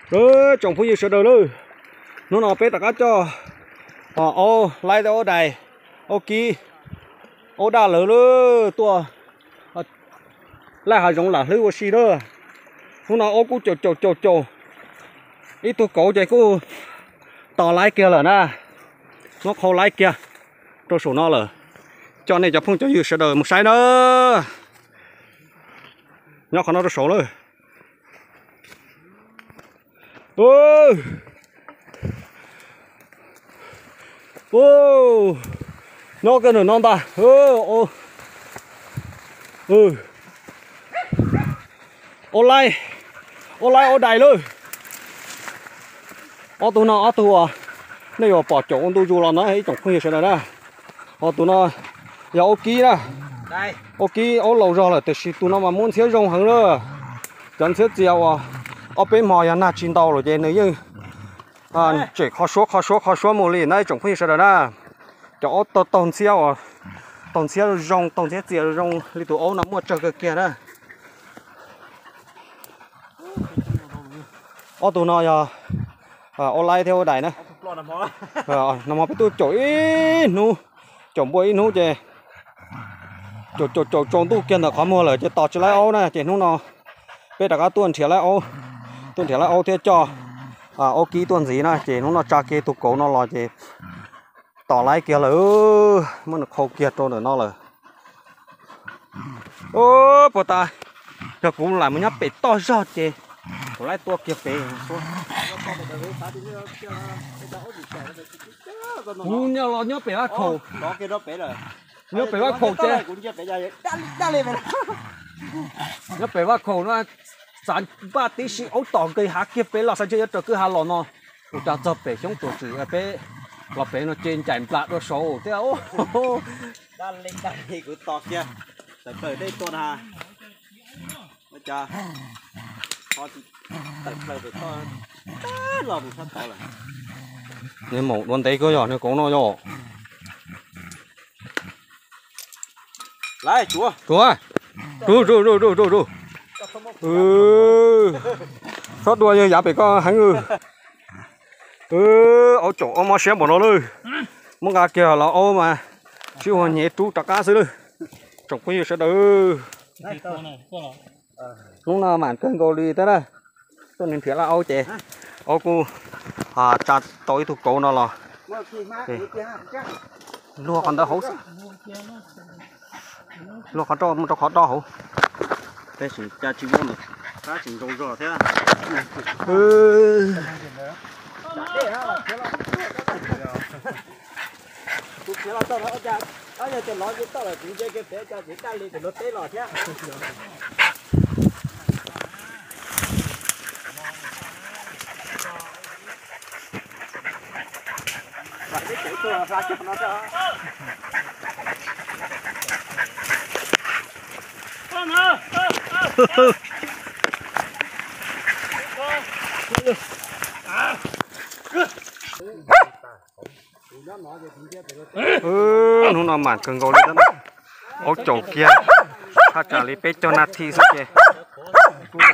Tsoom phooj ywg sawv daws lauj, hnub no peb rov qab coj aub laib thiab aub dais, aub kib, aub daj lawv tuaj laij hav zoov lam hlwb ua si na. Hnub no aub kuj caum caum caum caum, ib tug kauv ces kuj tos laib kiag lawm na, muab qhau laib kiag rau saum no lawm. Coj nej cov phooj cov ywg sawv daws mus saib na, nyob qhov no rau saud lawm. Nyob kiag ntawm no ntag. Aub laib, aub laib aub dais lawm. Ob tug no ob tug uas nej yuav pom caum ua ntu zus los no ib tsoom phooj ywg sawv daws na. Ho tus no yog aub kib na, aub kib aub laus zog lawm tiam sis tus no mas muab ntxhiab zoo heev na. Cov ntxhiab txias uas ob peb hmo yog nag tsis ntau lawm ces nws yeej tsem kho suab kho suab kho suab mus li na ib tsoom phooj ywg sawv daws na. Cov aub taug ntxhiab uas taug ntxhiab zoo taug ntxhiab txias zoo li tus aub no muaj tsawg kawg kiag na. Ob tug no yog aub laib thiab aub dais na. Nag hmo peb twb caum ib hnub, caum npua ib hnub ces caum caum caum tsaus ntuj kiag ntawm qhov muag lawm ces tos tsis laib aub na ces hnub no peb rov qab tuaj nrhiav laib aub, tuaj nrhiav laib aub thiab coj aub kib tuaj ntxiv na ces hnub no tsa kiag tus kauv no los ces tos laib kiag lawm, muab nws qhau kiag rau ntawm no lawm. Puag ta yog kuv lam mus nyob pem toj zog ces kuv laib tuaj kiag pem. Kuv nyob los nyob pem vaj khaum, nyob pem vaj khaum ces nyob pem vaj khaum no, txav npaj tib si aub tom nqis hav kiag pem los xav ntshe yuav raws kwj ha los no. Ua cas txog pem xyoob tuam tswm peb los pem no ces ncaim nplas dua saud thiab. Dab li dab li kuv tos kiag tawm plaws dej tuaj na. Ua cas ho tawm plaws pem toj los mus sab tod lawm. Nws maum dua ntev kawg yog nws kauv no yog. Tsuav, tsuav, tsuav, tsuav, tsuav. Txhob dua yog yav pem koj heev. Aub caum aub mob siab npaum no lawm. Muab nqa kiag los aub mas sib hua hnyev rub rov qab xwb lawm. Tsoom phooj ywg sawv daws, hnub no mam kawg nkaus li thiab na. Tuaj nrhiav laj aub ces aub kuj tsa tau ib tug kauv no los. Luag qhov ntawd hauv xwb, luag qhov rau mus rau qhov do hauv. Tab sis cas tsis muaj mus qab tsis nrau zog thiab. Kuv khiav los txog no, yog cov lov txog lawm kuv nce kiag pem cas tsis daj li tus luag teb los thiab. Hnub no mam kawg nkaus li thiab na. Aub caum kiag thaj tsam li peb caug nas this xwb ces kuj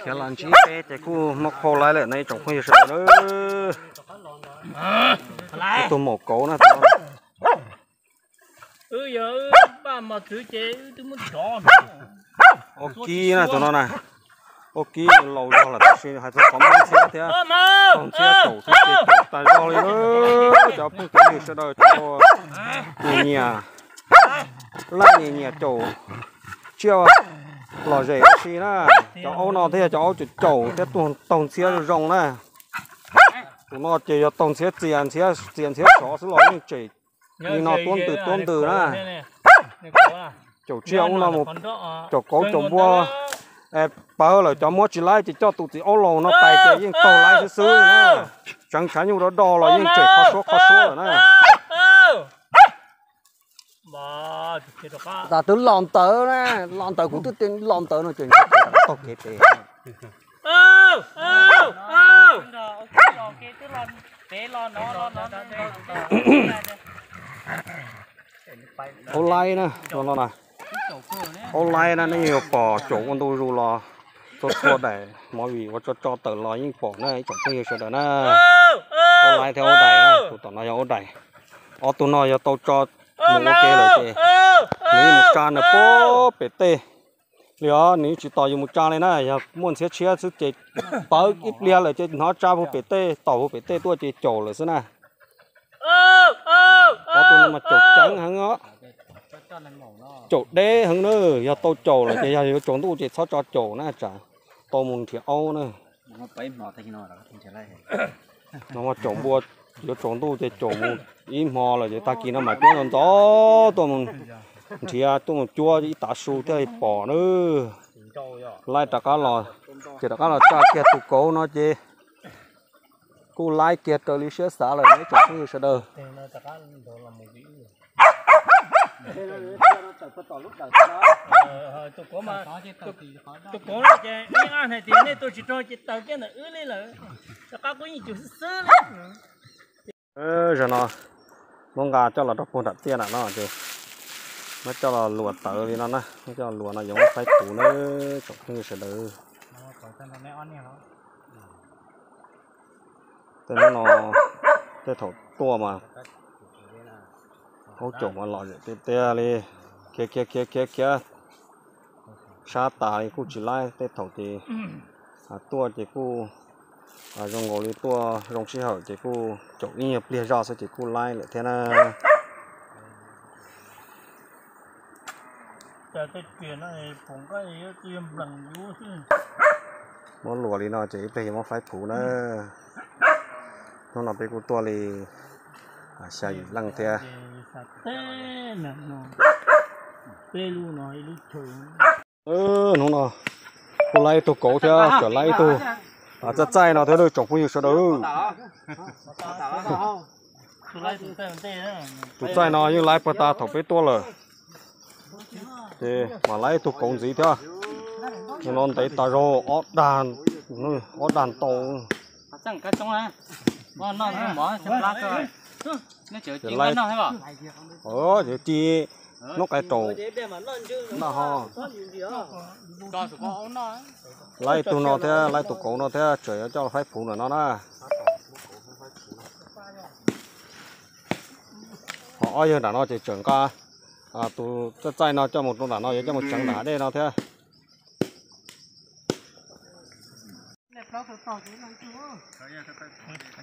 khiav los ntsib peb ces kuj muab qhau laib lawm no ib tsoom phooj ywg sawv daws. Ib tug maum kauv na. Aub kib na tus no na. Aub kib laus zog lawm tab sis hais txog qhov muab ntxhiab thiab, taug ntxhiab caum xwb ces caum tas zog li na. Cov phooj cov ywg sawv daws, cov nyiam nyiam laj nyiam nyiam caum tsiaj lom zem ua si na, cov aub no thiaj yog cov aub caum caum thiab taug ntxhiab zoo zoo na. Tus no ces yog taug ntxhiab txias, ntxhiab txias ntxhiab sov xwb los yeej tsem li no tuab ntws tuab ntws na. Caum tsiaj ub no mus, caum kauv caum npua, pawg lawm cov muab tsis laib ces coj tus txiv aub laus no pais ces yeej taug laib xwb xwb na. Tseev tshav nyuj do do los yeej tsem qhov suab qhov suab lawm na. Tam twb los ntawd na, los ntawd kuv twb los ntawd no ces taug kev pem. Aub laib na, aub laib na, nej yuav pom caum ua ntu zus los Txhua daim movie uas tso tso tawm los yeej pom na ib tsoom phooj ywg sawv daws na. Aub laib thiab aub dais na, tus tom no yog aub dais. Ob tug no yog tau tso mus ua ke lawm ces nws yeej mus tsa nws puag pem tej li os, nws yeej tsis tos yus mus tsa li na. Yog muaj ntxhiab tshiab xwb ces pawv ib pliag lawm ces hnov tsa puag pem tej, taum puag pem tej tuaj ces caum lawm xwb na. Ob tug no mas caum ceev heev os. Caum deb heev na, yog tau caum lawm ces yog yuav tsaus ntuj ces txhob tso caum na, tsam tau mus nrhiav aub na. No caum npua, yuav tsaus ntuj ces caum mus ib hmo lawm ces tag kis no mam cuab ntxov ntxov tuaj mus nrhiav, tuaj mus cuab ib tav su thiaj li pom na. Laib rov qab los, ces rov qab los tsa kiag tus kauv no ces kuj laib kiag raws li siab xav lawm ib tsoom phooj ywg sawv daws. Tus kauv ces ib hais tias nej tua tsis raug ces taws kiag ntawm wb li lawm, rov qab kuj yeej cus xwb xwb li. Zaum no muab nqa coj los rau puag nram tiaj nram no ces muab coj los luam tawv li no na, muab coj los luam no yuav muab faib puv na tsoom phooj ywg sawv daws. Tej hnub no, tej thaum tuaj mas aub caum mas lom zem tiag tiag li, khiav khiav khiav khiav khiav sab tas li kuj tsis laib, tej thaum ces tuaj ces kuj zoo nkaus li tuaj zoo sij hawm ces kuj caum ib nyuag pliag zoj xwb ces kuj laib lawm thiab na. Muab luam li no ces ib pliag yuav muab faib puv na. Hnub no peb kuj tuaj li xya yim leej thiab. Hnub no kuj laib ib tug kauv thiab tseem laib ib tug txaij txaij no thiab tsoom phooj ywg sawv daws. Tus txaij no yeej laib puag ta thaum peb tuaj lawm, ces mam laib ib tug kauv ntxiv thiab. No ntev tas zog ob dag, ob dag ntau. Ces laib, ces ci hnub qais raum noj ho. Laib ib tug no thiab laib tus kauv no thiab tseem yuav coj faib puv ntawm no na. Ho ob yawg nram no ces tseem nqa tus txaij txaij no coj mus rau nram no yuav coj mus tseev nram hav dej no thiab.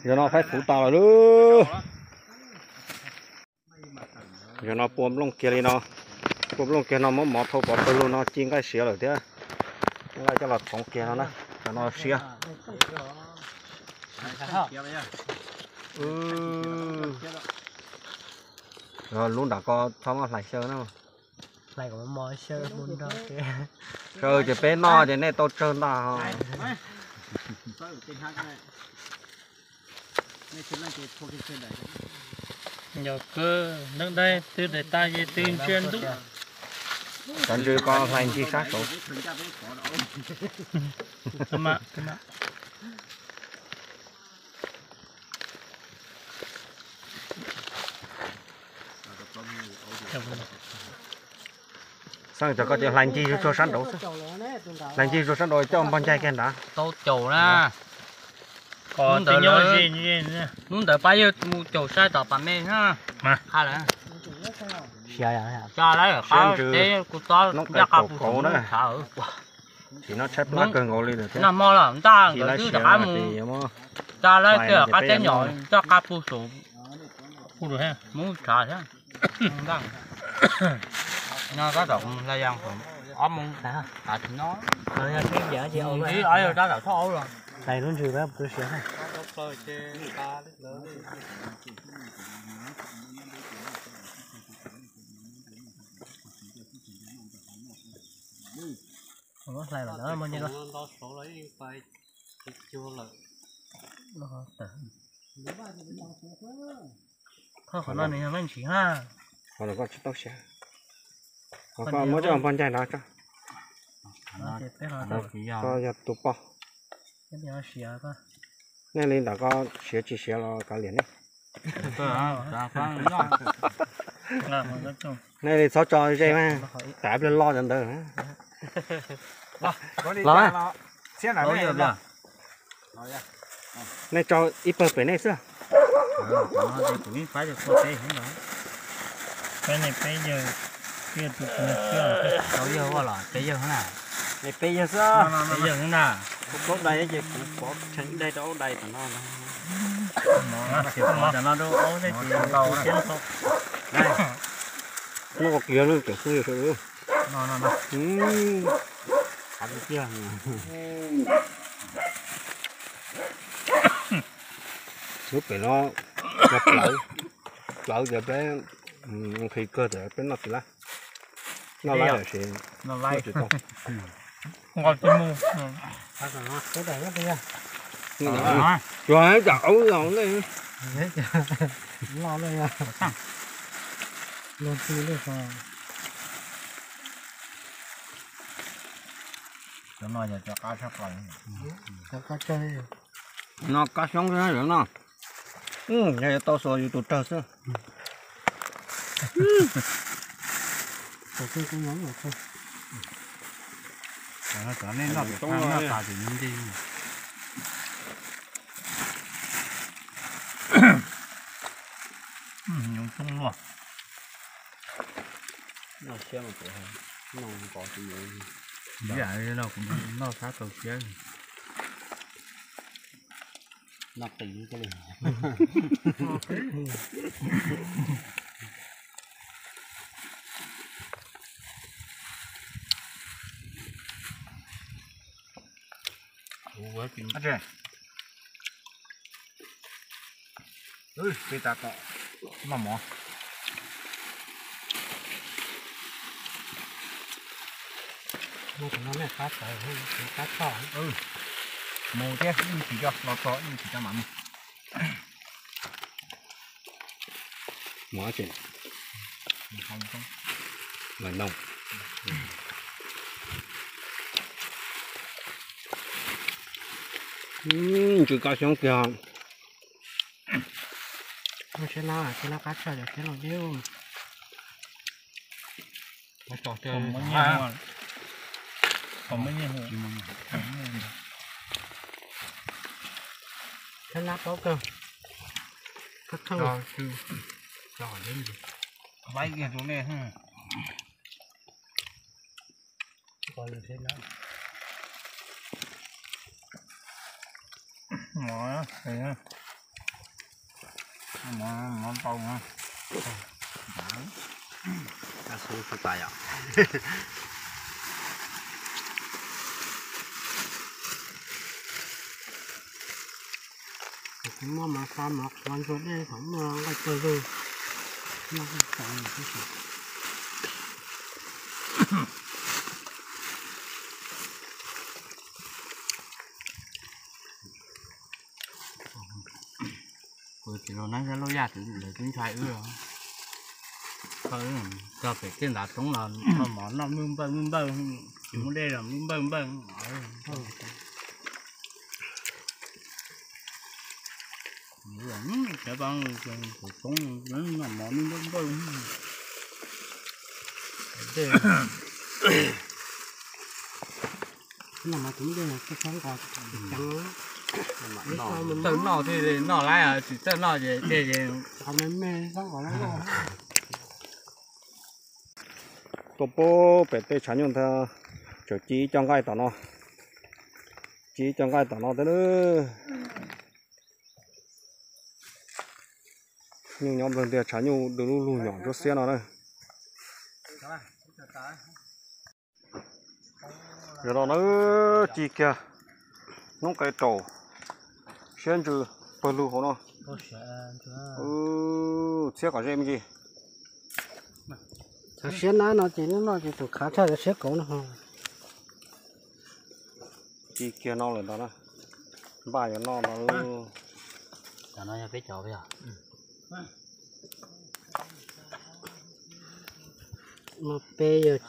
Yog no faib puv tas lawm lauj. Yog no pua nplooj kiag li no, pua nplooj kiag no muab mov thau pov pawg lug no ci nqaij siav lawm thiab. Nqaij coj los txhoov kiag no na, cov no siav. Lub nram ko txhob muab hlais xyaw na. Xyaw ces peb noj ces nej tau tsawg ntag. Yog kawg, neeg dai twb daim tas ces twb ntsia ntub. Cov ntsws ko hlais ncig sab saud. Xeeb, cov ko ces hlais ncig zuj zus sab nraud xwb. Hlais ncig zuj zus sab nraud coj npog ncaig kiag nrad. Tau caum na. Hnub ntawd pab yawg mus caum sai tom pas me na. Siav lawm, siav ntawd, kuv txob ncaj qab puv saum na. Tim no tshaib plab kawg nkaus li lawm thiab. Nag hmo los ntaj nkawd twb rov qab mus tsa lawv kiag qab teb nyom ncaj qab puv saum. Mus tshav thiab. Nyob tab tom mus hla ya ob moos tas tsis nyob. Tab tom thoj aub los. Hlais lawm, qhov no nws yog nqaij ntsis ha. Qhov no koj tsis tau siav. Qhov koj muab coj npog ncaig no tso. Koj yog tus poj. Nej li ntawm ko siav tsis siav los kav liam nej. Nej li txhob tso ze mas, tav ib pliag loj cov ntawd. Los. Thiab na, nej tso ib pawg pem nej xwb. Kuv faib rau koj peb xwb ntag. Peb nej peb yawg, peb yawg tus kuv niag xwb. Rau yawg ua los peb yawg na. Nej peb yawg xwb. Peb yawg xwb na. Kuv plaub dais ces kuv pov tsheej dai rau ob dais tom no. Pov tom no rau ob dais ces kuv siab tau. Muab kiag lub tseem xwb yawg sawv. Lub pem no plawv, plawv ces peb nqhis kawg tias peb noj tsis lab. Noj lab lawm ces noj tsis tau. Nqos tsis mus. Tsuas tsam aub los nej. Loj lawm. Luag ntxhi lawm. Cov no yog cov qab tshaj plaws. Cov qab tshaj. No qab xyoob xwb na, yog no. Yog yuav tau xuas yus tus rawg xwb. Cov nej noj tas tsis nti. Nyob toob luaj. Noj siab mas kuv noj nqos tsis mus. Ib yam li no kuv noj sab tau siab. Noj qis li. Peb tas kom noj mov. Mus thiab, ib qho mus thiab, ib tsis coj los txog, ib tsis coj mam mus. Mov tseem lawm no. Ntsws kab xyoob kiag. Siab no, siab no qab tshaj cov siab no deb. Siab no paub kawg. Laib kiag rau nej. Mov, mov ntau. Xub tsis tas yom. Kuv muab mov xa mov qhuav ntsuag dej thaum muaj nqaij tuag lug. Noj tau tib si. Kuv tsis los nab zab lub yaj twb ntshai wb. Txog pem tej ntav roob los txog mov noj npawj npawj, tsis muaj dej los npawj npawj. Cov pa tus roob noj mov npawj npawj. Txawj noj thiaj li noj lawm, tsis txawj noj ces thiaj li. Tuaj pub pem tej tshav nyuj ntag, tseem ci ib co nqaij tom no, ci ib co nqaij tom no thiab na. Nyuj nyob nplawg ntiag, tshav nyuj du lug lug nyom ntsuab xiab no na. Yog no na, ci kiag hnub qe raum, siab ntsws pawg lug hauv no. Txhiab kom ze me ntsis. Cov siab nab no ces noj ces tus khav tshaj cov siab kauv no. Ci kiag no lawm ntag na. Npaj yuav noj no. Cov no yog peb cov yog. No peb yog.